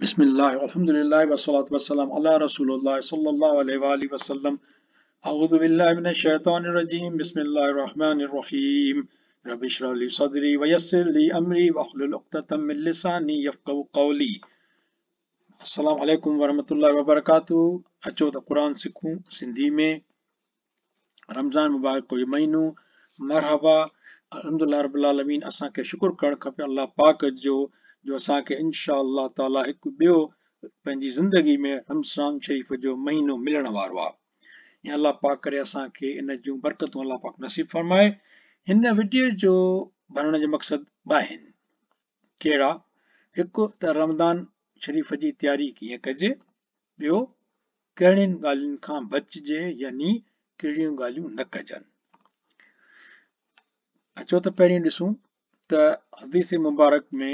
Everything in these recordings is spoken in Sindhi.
بسم الله والحمد لله والصلاة والسلام على رسول الله صلى الله عليه وآله وسلم. أعوذ بالله من الشيطان الرجيم. بسم الله الرحمن الرحيم. رب اشرح لي صدري ويسر لي أمري واحلل عقدة من لساني يفقهوا قولي. السلام عليڪم ورحمة الله وبرڪاته. اچو ته قرآن سکون سنڌي ۾. رمضان مبارڪ جو مهينو مرحبا. الحمدلله رب العالمين، اسان کي شڪر ڪرڻ کپي الله پاڪ جو، جو اسان کي انشاء الله تعاليٰ هڪ ٻيو پنهنجي زندگي ۾ رمضان شريف جو مهينو ملڻ وارو آهي ۽ الله پاڪ ڪري اسان کي ان جون برڪتون الله پاڪ نصيب فرمائي. هن وڊيو جو بڻڻ جو مقصد ٻه آهن. ڪهڙا؟ هڪ ته رمضان شريف جي تياري ڪيئن ڪجي، ٻيو ڪهڙين ڳالهين کان بچجي يعني ڪهڙيون ڳالهيون نه ڪجن. اچو ته پهرين ڏسون ته حديث مبارڪ ۾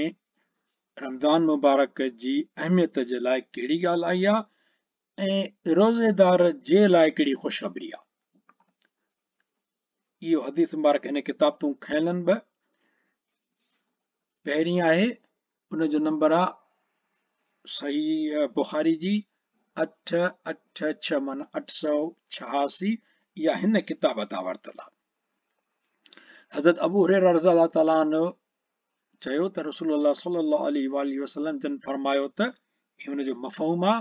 رمضان مبارڪ جي اهميت جي لاء ڪهڙي ڳالهه آئي آهي ۽ روزيدار جي لاء ڪهڙي خوشخبري آهي. اهو حديث مبارڪ هن ڪتاب تون کنيلن ٻه پهرين آهي، ان جو نمبر آ صحيح بخاري جي 886 معنيٰ 886. اها هن ڪتاب تان ورتل آ. حضرت ابو هريره رضي الله تعالٰي عنه چيو ته رسول الله صلي الله عليه واله وسلم جن فرمايو ته، هن جو مفهوم آ،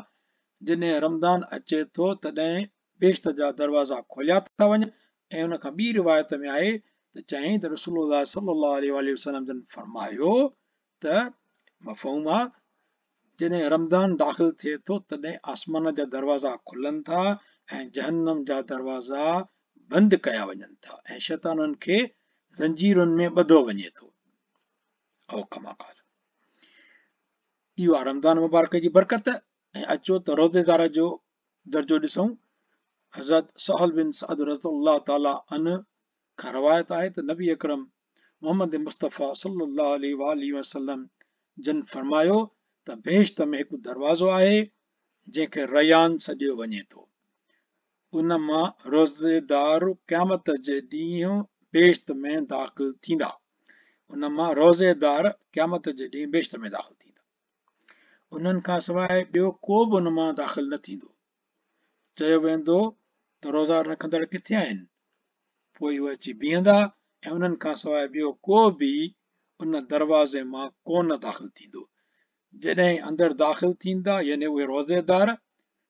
جڏهن رمضان اچي ٿو تڏهن بهشت جا دروازا کوليا ٿا وڃن. ۽ ان کان ٻي روايت ۾ آهي ته چيائين ته رسول الله صلي الله عليه واله وسلم جن فرمايو ته مفهوم آ، جڏهن رمضان داخل ٿئي ٿو تڏهن آسمان جا دروازا کلن ٿا ۽ جهنم جا دروازا بند ڪيا وڃن ٿا ۽ شيطانن کي زنجيرن ۾ ٻڌو وڃي ٿو، او ڪما قال. اهو آ رمضان مبارڪ جي برڪت. ۽ اچو ته روزيدار جو درجو ڏسون. حضرت سهل بن سعد رضي الله تعالٰي عنه کان روايت آهي ته نبي اڪرم محمد مصطفيٰ صلي الله عليه واٰله وسلم جن فرمايو ته بهشت ۾ هڪ دروازو آهي جنهن کي ريان سڏيو وڃي ٿو، ان مان روزيدار قيامت جي ڏينهن بهشت ۾ داخل ٿيندا. ان مان روزيدار قيامت جي ڏينهن بهشت ۾ داخل ٿيندا، انهن کان سواء ٻيو ڪو به ان مان داخل نه ٿيندو. چيو ويندو ته روزا رکندڙ ڪٿي آهن؟ پوء اهي اچي بيهندا ۽ انهن کان سواء ٻيو ڪو به ان دروازي مان ڪونه داخل ٿيندو. جڏهن اندر داخل ٿيندا، يعني اهي روزيدار،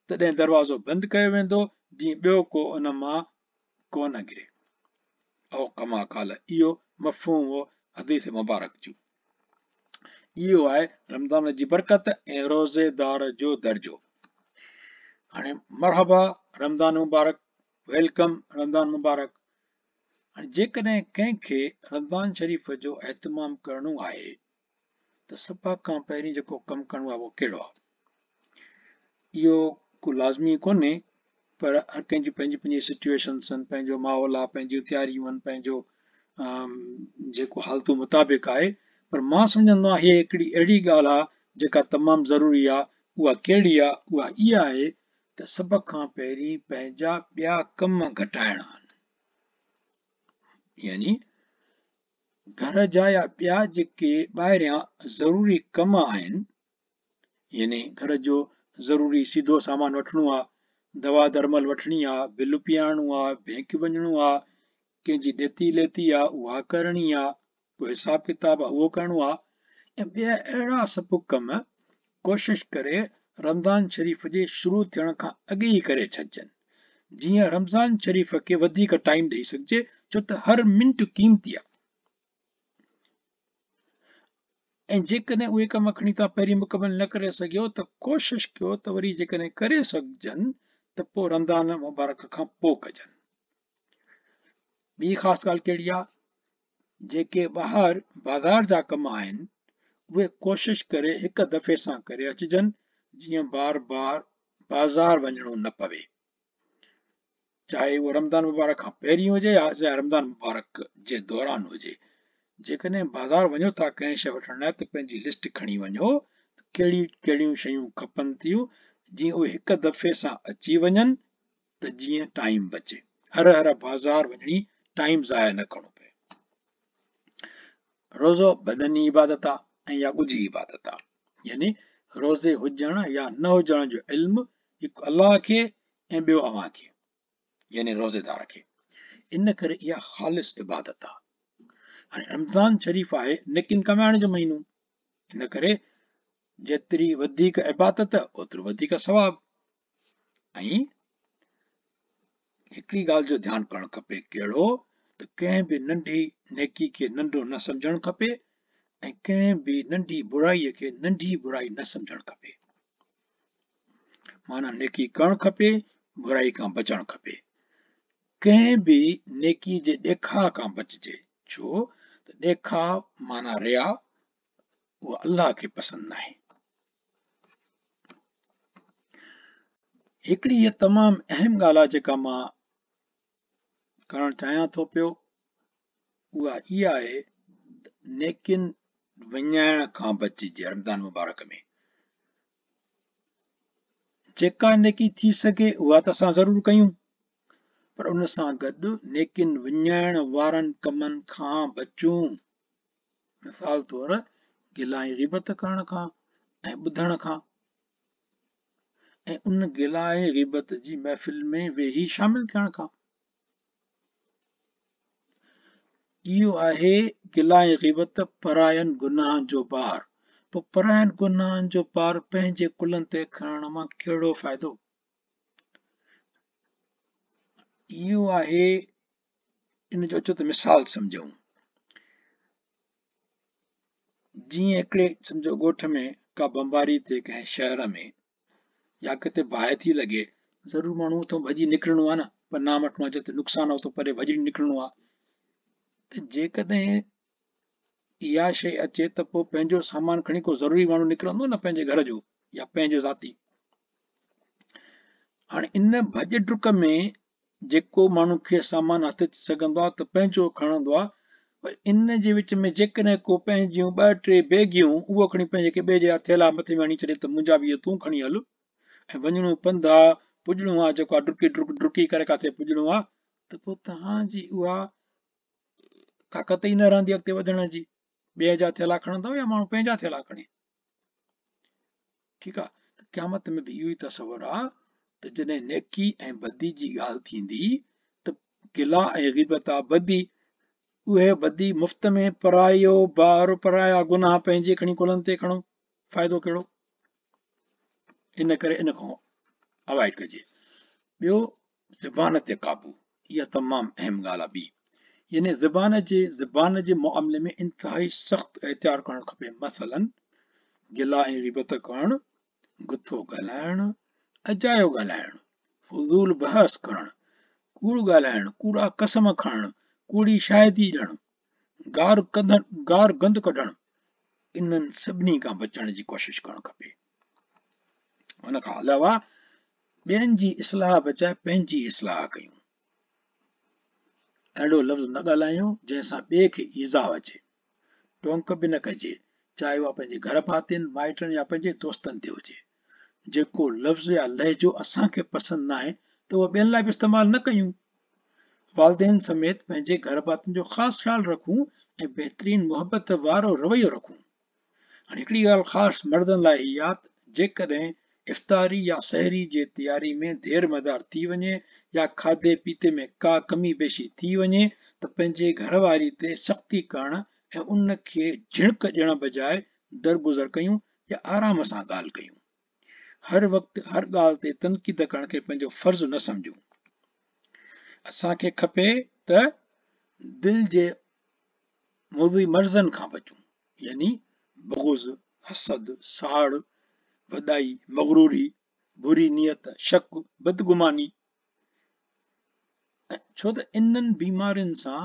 تڏهن دروازو بند ڪيو ويندو جيئن ٻيو ڪو ان مان ڪونه گهري، او ڪما قال. اهو مفهوم هو حديث مبارڪ جو. اهو آهي رمضان جي برڪت ۽ روزيدار جو درجو. هاڻي مرحبا رمضان مبارڪ، welcome Ramzan مبارڪ. هاڻي جيڪڏهن ڪنهن کي رمضان شريف جو اهتمام ڪرڻو آهي ته سڀ کان پهرين جيڪو ڪم ڪرڻو آهي اهو ڪهڙو آهي؟ اهو ڪو لازمي ڪونهي، پر هر ڪنهن جي پنهنجي پنهنجي سچويشنس آهن، پنهنجو ماحول آهي، پنهنجون تياريون آهن، پنهنجو جيڪو حالتون مطابق آهي. پر مان سمجهندو آهيان هيء هڪڙي اهڙي ڳالهه آهي جيڪا تمام ضروري آهي. اها ڪهڙي آهي؟ اها اها آهي ته سڀ کان پهرين پنهنجا ٻيا ڪم گهٽائڻا آهن، يعني گهر جا يا ٻيا جيڪي ٻاهريان ضروري ڪم آهن، يعني گهر جو ضروري سيڌو سامان وٺڻو آ، دوا درمل وٺڻي آ، بل پيارڻو آ، بينڪ وڃڻو آ، ڪنهن جي ڏيتي ليتي آ اها ڪرڻي آ، ڪو حساب ڪتاب آ اهو ڪرڻو آ، ۽ ٻيا اهڙا سڀ ڪم ڪوشش ڪري رمضان شريف جي شروع ٿيڻ کان اڳي ئي ڪري ڇڏجن، جيئن رمضان شريف کي وڌيڪ ٽائيم ڏئي سگهجي، ڇو ته هر منٽ قيمتي آ. ۽ جيڪڏهن اهي ڪم کڻي توهان پهرين مڪمل نه ڪري سگهيو ته ڪوشش ڪيو ته وري جيڪڏهن ڪري سگهجن ته پوء رمضان مبارڪ کان پوء ڪجن. ٻي خاص ڳالهه ڪهڙي آهي؟ جيڪي ٻاهر بازار جا ڪم آهن اهي ڪوشش ڪري هڪ دفعي سان ڪري اچجن، جيئن بار بار بازار وڃڻو نه پوي، چاهي اهو رمضان مبارڪ کان پهرين هجي يا رمضان مبارڪ جي دوران هجي. جيڪڏهن بازار وڃو ٿا ڪنهن شيء وٺڻ لاء ته پنهنجي لسٽ کڻي وڃو ته ڪهڙيون ڪهڙيون شيون کپن ٿيون، جيئن اهي هڪ دفعي سان اچي وڃن ته جيئن ٽائيم بچي، هر هر بازار وڃڻي ٽائيم ضايع نه ڪرڻو پئي. روزو بدني عبادت آ ۽ يا ڳجهي عبادت آ، يعني روزي هجڻ يا نه هجڻ جو علم هڪ الله کي ۽ ٻيو اوهان کي يعني روزيدار کي. ان ڪري اها خالص عبادت آهي. هاڻي رمضان شريف آهي نيڪين ڪمائڻ جو مهينو، ان ڪري جيتري وڌيڪ عبادت اوترو وڌيڪ ثواب. ۽ هڪڙي ڳالهه جو ڌيان ڪرڻ کپي، ڪهڙو؟ ته ڪنهن به ننڍي نيڪي کي ننڍو نه سمجهڻ کپي ۽ ڪنهن به ننڍي برائي کي ننڍي برائي نه سمجهڻ کپي. معنيٰ نيڪي ڪرڻ کپي، برائي کان بچڻ کپي. ڪنهن به نيڪي جي ڏيکاء کان بچجي، ڇو ته ڏيکاء معنيٰ رياء، اها الله کي پسند ناهي. هڪڙي هيء تمام اهم ڳالهه آهي جيڪا مان ڪرڻ چاهيان ٿو پيو، اها اها آهي ته نيڪين وڃائڻ کان بچجي. رمضان مبارڪ ۾ جيڪا نيڪي ٿي سگهي اها ته اسان ضرور ڪيون، پر ان سان گڏ نيڪين وڃائڻ وارن ڪمن کان بچون. مثال طور گلا ۽ غيبت ڪرڻ کان ۽ ٻڌڻ کان، ۽ ان گلا ۽ غيبت جي محفل ۾ ويهي شامل ٿيڻ کان. اهو آهي گلا ۽ غيبت پراين گناهن جو بار. پوء پراين گناهن جو بار پنهنجي ڪلهن تي کڻڻ مان ڪهڙو فائدو؟ اهو آهي ان جو اچو ته مثال سمجهون. جيئن هڪڙي سمجهو ڳوٺ ۾ ڪا بمباري ٿئي ڪنهن شهر ۾ يا ڪٿي باهه ٿي لڳي، ضرور ماڻهو اتان ڀڄي نڪرڻو آهي نه، پناهه وٺڻو آهي، جتي نقصان آهي اتان پري ڀڄي نڪرڻو آهي. ته جيڪڏهن اها شيء اچي ته پوء پنهنجو سامان کڻي ڪو ضروري ماڻهو نڪرندو نه پنهنجي گهر جو يا پنهنجو ذاتي. هاڻي ان ڀڄ ڊڪ ۾ جيڪو ماڻهو کي سامان هٿ اچي سگهندو آهي ته پنهنجو کڻندو آهي، پر ان جي وچ ۾ جيڪڏهن ڪو پنهنجيون ٻه ٽي بيگيون اهو کڻي پنهنجي ڪنهن ٻئي جا ٿيلها مٿي ۾ هڻي ڇڏي ته منهنجا به اهي تون کڻي هل ۽ وڃڻو پنڌ آ، پڄڻو آ جيڪو آ ڊڪي ڊڪ ڊڪي ڪري ڪاٿي پڄڻو آ ته پوء توهان جي اها طاقت ئي نه رهندي اڳتي وڌڻ جي. ٻئي جا ٿيلها کڻندؤ يا ماڻهو پنهنجا ٿيلها کڻي؟ ٺيڪ آ ته قيامت ۾ به اهو ئي تصور آ ته جڏهن نيڪي ۽ بدي جي ڳالهه ٿيندي ته گلا ۽ غيبت آ بدي، اهي بدي مفت ۾ پرايو بار پرايا گناهه پنهنجي کڻي ڪلهن تي کڻو، فائدو ڪهڙو؟ ان ڪري ان کان اوائڊ ڪجي. ٻيو زبان تي قابو، اها تمام اهم ڳالهه آهي. ٻي يعني زبان جي معاملي ۾ انتهائي سخت احتياط ڪرڻ کپي. مثلا گلا ۽ غيبت ڪرڻ، گٿو ڳالهائڻ، اجايو ڳالهائڻ، فضول بحث ڪرڻ، ڪوڙ ڳالهائڻ، ڪوڙا قسم کڻڻ، ڪوڙي شاهدي ڏيڻ، گار گند ڪڍڻ، انهن سڀني کان بچڻ جي ڪوشش ڪرڻ کپي. ان کان علاوه ٻين جي اصلاح بجاء پنهنجي اصلاح ڪيون. اهڙو لفظ نه ڳالهايون جنهن سان ٻئي کي ايذاء اچي. ٽونڪ به نه ڪجي، چاهي اها پنهنجي گهر ڀاتين، مائٽن يا پنهنجي دوستن تي هجي. جيڪو لفظ يا لهجو اسان کي پسند ناهي ته اهو ٻين لاء به استعمال نه ڪيون. والدين سميت پنهنجي گهر ڀاتين جو خاص خيال رکون ۽ بهترين محبت وارو رويو رکون. هاڻي هڪڙي ڳالهه خاص مردن لاء هي آ ته جيڪڏهن افطاري يا سحري جي تياري ۾ دير مدار ٿي وڃي يا کاڌي پيتي ۾ ڪا ڪمي بيشي ٿي وڃي ته پنهنجي گهر واري تي سختي ڪرڻ ۽ ان کي جهڻڪ ڏيڻ بجاء درگذر ڪيون يا آرام سان ڳالهه ڪيون. هر وقت هر ڳالهه تي تنقيد ڪرڻ کي پنهنجو فرض نه سمجهون. اسان کي کپي ته دل جي موذي مرضن کان بچون. يعني بغض، حسد، ساڙ، وڏائي، مغروري، بري نيت، شڪ، بدگماني ۽ ڇو ته انهن بيمارين سان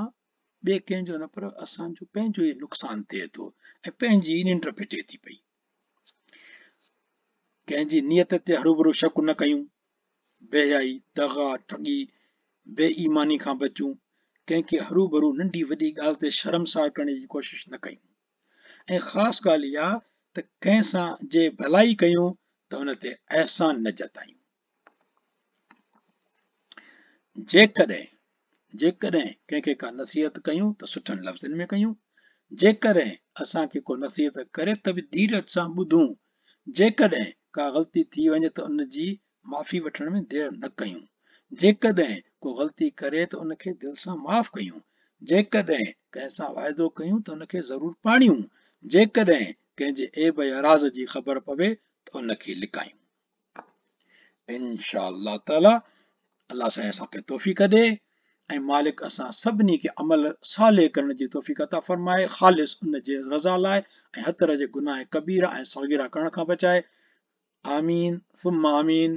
ٻئي ڪنهن جو نه پر اسان جو پنهنجو ئي نقصان ٿئي ٿو ۽ پنهنجي ئي ننڊ ڦٽي ٿي پئي. ڪنهن جي نيت تي هروڀرو شڪ نه ڪيون، بي حيائي، دغا، ٺڳي، بي ايماني کان بچون، ڪنهن کي هروڀرو ننڍي وڏي ڳالهه تي شرمسار ڪرڻ جي ڪوشش نه ڪيون ۽ خاص ڳالهه اها ته ڪنهن سان جي ڀلائي ڪيون ته ان تي احسان نه جتايون. جيڪڏهن جيڪڏهن ڪنهن کي ڪا نصيحت ڪيون ته سٺن لفظن ۾ ڪيون، جيڪڏهن اسان کي ڪو نصيحت ڪري ته به ڌيرج سان ٻڌون. جيڪڏهن ڪا غلطي ٿي وڃي ته ان جي معافي وٺڻ ۾ دير نه ڪيون. جيڪڏهن ڪو غلطي ڪري ته ان کي دل سان معاف ڪيون. جيڪڏهن ڪنهن سان واعدو ڪيون ته ان کي ضرور پاڙيون. جيڪڏهن ڪنهن جي عيب يا راز جي خبر پوي ته ان کي لڪايون. ان شاء الله تعالي الله سائين اسان کي توفيق ڏي ۽ مالڪ اسان سڀني کي عمل صالح ڪرڻ جي توفيق عطا فرمائي، خالص ان جي رضا لاء ۽ هر طرح جي گناهه ڪبيره ۽ صغيره ڪرڻ کان بچائي. آمين ثم آمين.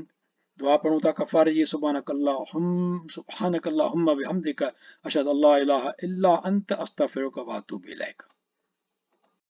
دعا پڙهون ٿا ڪفاري جي. سبحانك اللهم سبحانك اللهم بحمدك اشهد ان لا اله الا انت استغفرك واتوب اليك.